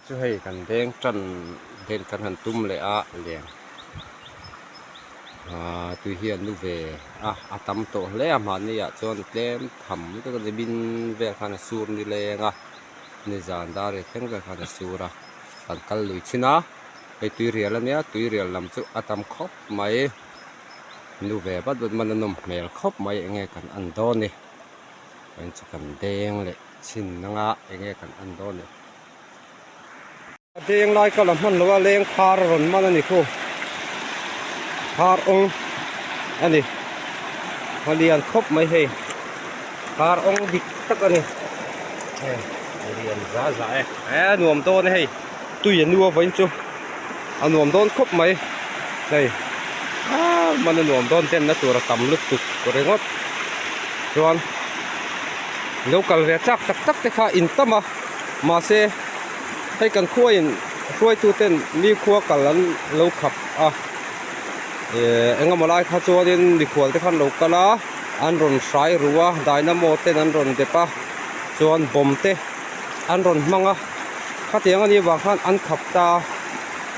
Chu hei kan deng tan den kan han tum leh a leng ahh tui hi an nu ve a a tam tawh hle a mahni ah chuan tlem tham lutuk a ni bin vel khan a sur ni leng a nizan dar leh thleng vel khan a sur a kan kal lui thin a hei tui rial a nia tui rial lam chu a tam khawp mai nu ve vat vat man a nawm hmel khawp mai eng nge kan en dawn ni heng chu kan deng leh chhin anga eng nge kan en dawn ni. A deng lai ka la hman lo a leng phar a rawn man a ni khu phar awng a ni a lian khawp mai hei phar awng dik tak a ni hei a lian za za e e nuam dawn e hei tui a nu a vawiin chu a nuam dawn khawp mai hei ah man a nuam dawn denna tur a tam lutuk ringawt chuan lo kal ve chak tak tak te kha in tam a. Mahse, hei kan khuain hruaituten mi khua kal an lo khap a, eh engemaw lai kha chuanin mikhual te khan lo kal a, an rawn hrai ru a, dynamo ten an rawn dep a, chuan bomb te an rawn hmang a, khatiang a nih avang khan an khap ta a,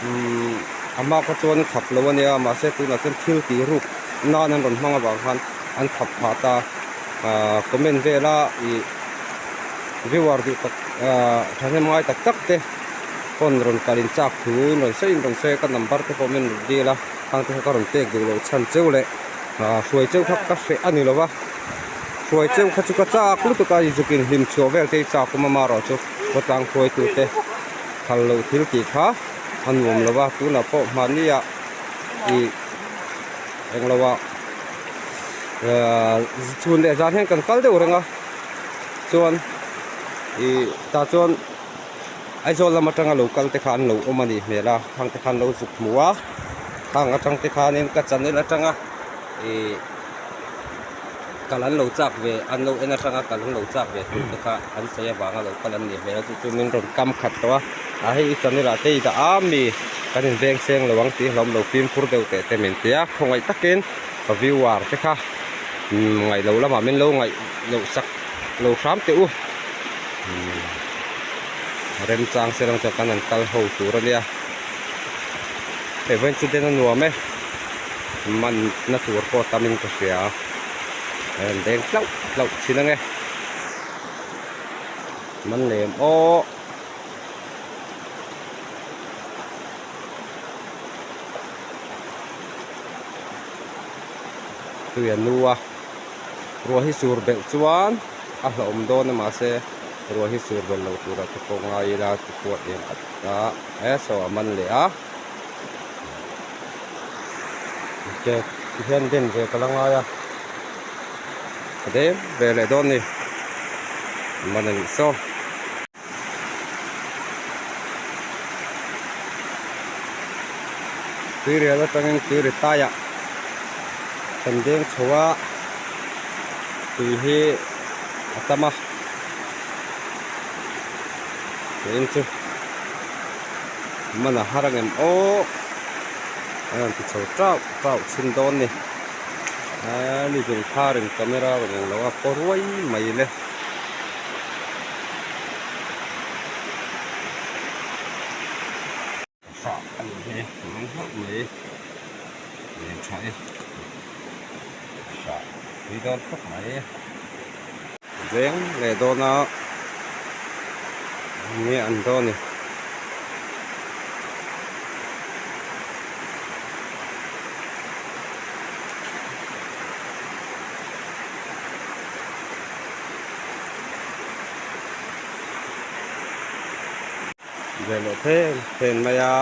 umm a hma kha chuan an khap lo a nia, mahse tunah chuan thil tih ruk nan an rawn hmang avang khan an khap phah ta a, ah comment vela ih. Viewer duh tak ahh thahnem ngai tak tak te phone rawn kal in chak thu in rawn sawi in rawn sawi a ka number te pawh min rawn dil a khang te kha ka rawn pek duh loh chhan cheu leh ahh hruai cheu kha ka hreh a ni lo va hruai cheu kha chu ka chak lutuk a zuk in hlim chhuah vel te hi chak awm a marawh chu khawtlang hruai tu te phal loh thil tih kha a nuam lo va tunah pawh mahni ah ih englo ah ahh chhun leh zan hian kan kal deuh reng a. Chuan ih tah chuan Aizawl lam atanga lo kal te kha an lo awm a nih hmel a khang te khan lo zuk hmu a khang atang te khanin ka channel atanga ih kal an lo chak ve an lo en atanga kal an lo chak ve tur te kha an sawi avanga lo kal an nih hmel a chu chu min rawn kam khat tawh a a hei i channel ah te i dah a mi kan inveng seng lo ang tih hlawm lo fimkhur deuh teh te min ti a khawngaih takin ka viewer te kha ngaih loh lamah min lo ngaih loh sak lo hram teh u remchang se lang chuan kan han kal ho tur a nia hei vawiin chu den a nuam e man na tur pawh tam in ka hria a rawn deng tlauh tlauh thin ang e man lem aw. Tui a nu a ruah hi sur belh chuan a hlauhawm dawn a mahse ruah hi sur belh loh turah te pawh ngai ila ti pawh eng a e saw a man leh a ke ti hian den ve ka la ngai a a deng ve leh dawn a ni a man a nih saw. Tuirial atangin tuiri taiah kan deng chho a tui hi a tam a tuiin chu man a har angem aw a rawn ti chho tauh tauh chhin dawn a ni ni zung tharin camera a rawn eng lo a paw ruai mai le. Fah a ni hi mang hlauh mai lian tha e fah tui dawn khawp mai veng leh dawn a nge an dawn ni. Ve leh then then mai a.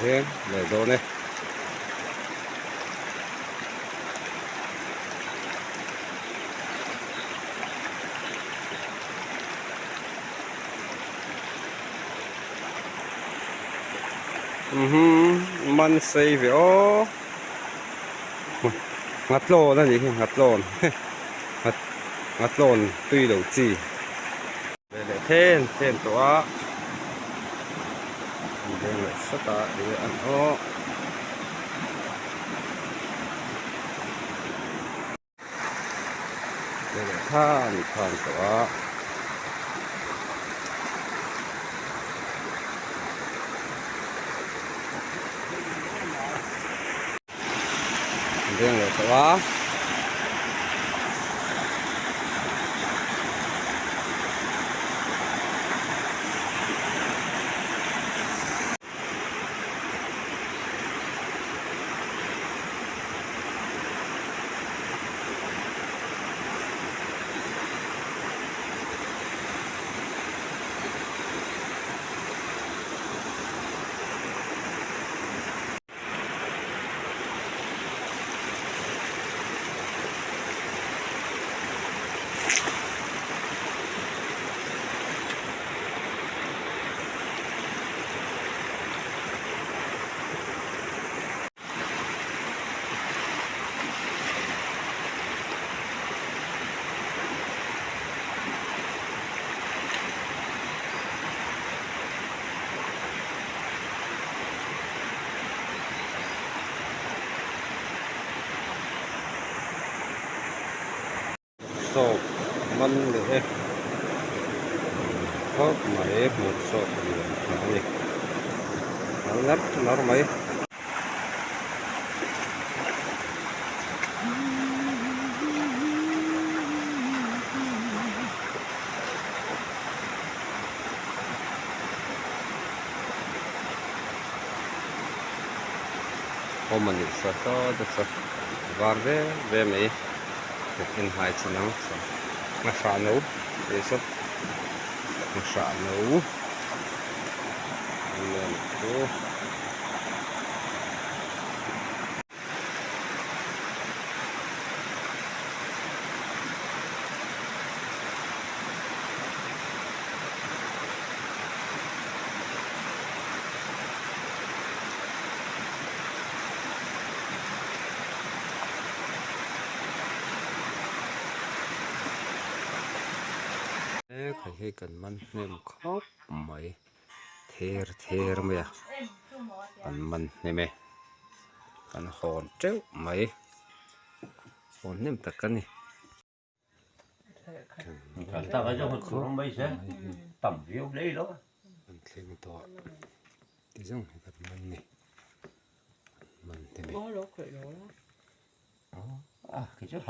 Then leh dawn e. Man sei ve aw nghatlawn a nih hi nghatlawn nghatlawn tui lo chi ve leh then then tawh a an veng leh sat a eng an aw. Leh khan khan tawh a. Veng leh tawh a. Sawp man leh e khawp mai hmur sawp lian tha a ni a lar lar mai. Awm a nih sa saw te saw var ve ve mai kut en hai chin ang saw nghahrah no tih saw nghahrah no nen chu. Hei hi kan man hnem khawp mai ther ther mai a kan man hnem e kan hawn teuh mai hawn hnem tak a ni. An thleng tawh ti zawng hi kan man ni man hnem e.